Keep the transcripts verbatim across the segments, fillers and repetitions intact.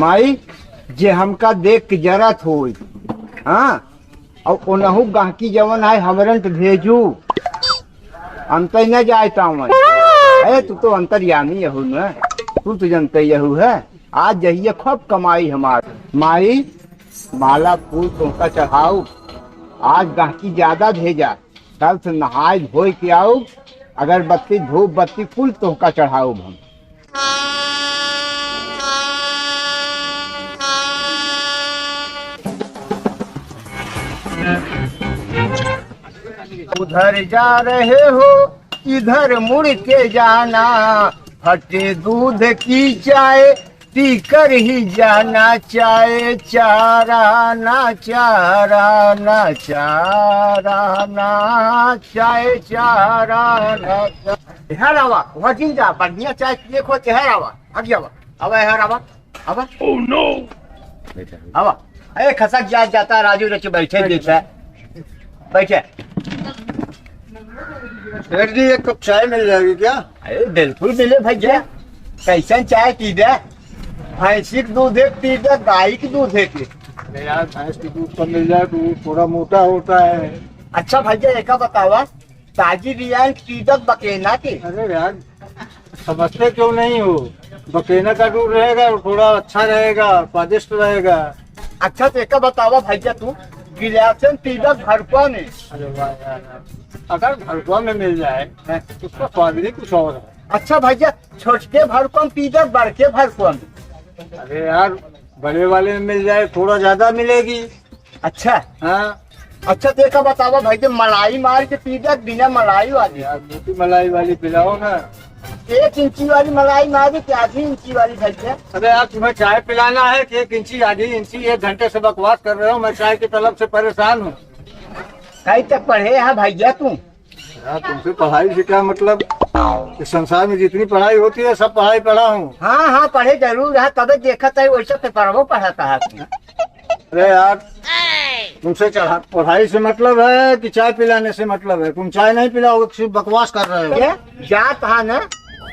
माई, जे हमका देख के जरत होई, हाँ, अउर ओनहु गहकी जवन है, हमरन त भेजू। हम त न जाए तावन। अरे, तू तो अंतर्यामी यहू न, तू तो जनते यहू है। आज जहिया खूब कमाई हमार। माई, माला फूल तोहका चढ़ाऊ, आज गहकी ज्यादा भेजा, कल से नहाए धोए के आऊ, अगरबत्ती धूप बत्ती कुल तोहका चढ़ाऊ हम। उधर जा रहे हो, इधर मुड़ के जाना, फटे दूध की चाय पीकर ही जाना, चाय चाराना, चाराना, चाय चाराना। हेर आवा, वहाँ जिन जा, बढ़िया चाय पिए को, हेर आवा, भाग जावा। आवा, हेर आवा, आवा। Oh no! आवा। ए, खसक जा, जाता राजू, रच बैठे देता। बैठे। सेठ जी, एक कप चाय मिल जाएगी क्या? अरे, बिल्कुल मिले भैया। कैसन चाय पीबे? भैंसी के दूध एक पीबे, गाय के दूध एक? अरे यार, भैंस के दूध कम मिल जाए तो वो थोड़ा मोटा होता है। अच्छा भैया, एका बतावा, ताजी रियायत पीबे बकेना के? अरे यार, समझते क्यों नहीं हो? बकेना का दूध रहेगा, वो थोड़ा अच्छा रहेगा, स्वादिष्ट रहेगा। अच्छा, तो एका बतावा भैया तू, गिलासन पीबे भरकुआ में? अरे वाह यार, अगर भरकुआ में मिल जाए, हैं, तो उसका स्वाद ही कुछ और है। अच्छा भैया, छोटके भरकुआ में पीबे, बड़के भरकुआ में? अरे यार, बड़े वाले में मिल जाए, थोड़ा ज्यादा मिलेगी। अच्छा। हाँ। अच्छा, तो एका बतावा भैया, मलाई मार के पीबे, बिना मलाई वाली? यार, मोटी मलाई वाली पिलाओ ना। एक इंची वाली मलाई मारी कि आधी इंची वाली भैया? अरे यार, तुम्हें चाय पिलाना है कि एक इंची, आधी इंची? एक घंटे से बकवास कर रहे हो, मैं चाय की तलब से परेशान हूँ। कहीं तक पढ़े है भैया तू? यार, तुमसे पढ़ाई से क्या मतलब? इस संसार में जितनी पढ़ाई होती है, सब पढ़ाई पढ़ा हूँ। हाँ, हाँ, पढ़े जरूर है, तबे देखत है, वैसे पेपरवो पढ़त है। अरे यार, तुमसे चढ़ा-, पढ़ाई से मतलब है कि चाय पिलाने से मतलब है? तुम चाय नहीं पिलाओगे, सिर्फ बकवास कर रहे हो। ये जात हा ना,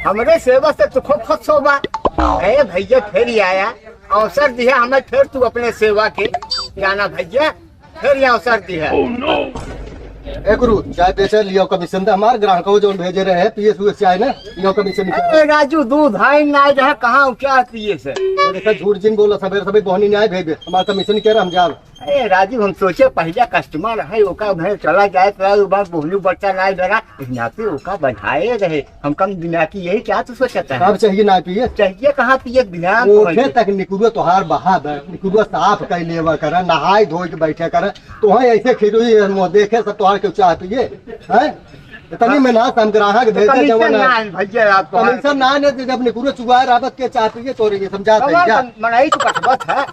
हमरे सेवा से तू खूब खुश होबा। ए भैया, फिर ही आया, अवसर दिया हमें, फिर तू अपने सेवा के जाना भैया। फिर यहाँ सर्दी है। Oh no! ए गुरु, चाय बेचे लियो कमीशन दे हमार, ग्राहक को जौन भेजे रहे, पिए सुए चाय ना, लियो कमीशन निकाल। अरे राजू, दूध है ना, जहाँ कहाँ क्या पिए से? ये देखा, झूठ जिन बोला, सबेरे सबेरे बोहनी नहीं आए भेजे, हमार कमीशन क्या रहा, हम जाओ। अरे राजू, हम सोचे पहले कस्टमर है, ओका उधर चला जाए, तो बार बोहनी बच्चा ना बेरा, यहाँ पे ओका बढ़ाए रहे। हम कम दिमागी यही क्या तू सोचता है? अब चाहिए ना पिए। चाहिए कहाँ पिए? बिहान को ओठे है। तक निकुरुआ तोहार बहा बे, निकुरुआ साफ कर लेवा कर, नहाए धोए के बैठे कर, तोहे ऐसे खिरुई है मुँह देखे सब तोहार क्यों चाह पिए? हैं? इतनी में ना हम ग्राहक तो भेजे कमीशन जवाना। ना है भैया, आप तो कमीशन ना ने जब निकुरुआ चुगाए राबत के चाह पिए तो रे समझा दे कमाल क्या? मन-, मनाई तो कटबत है।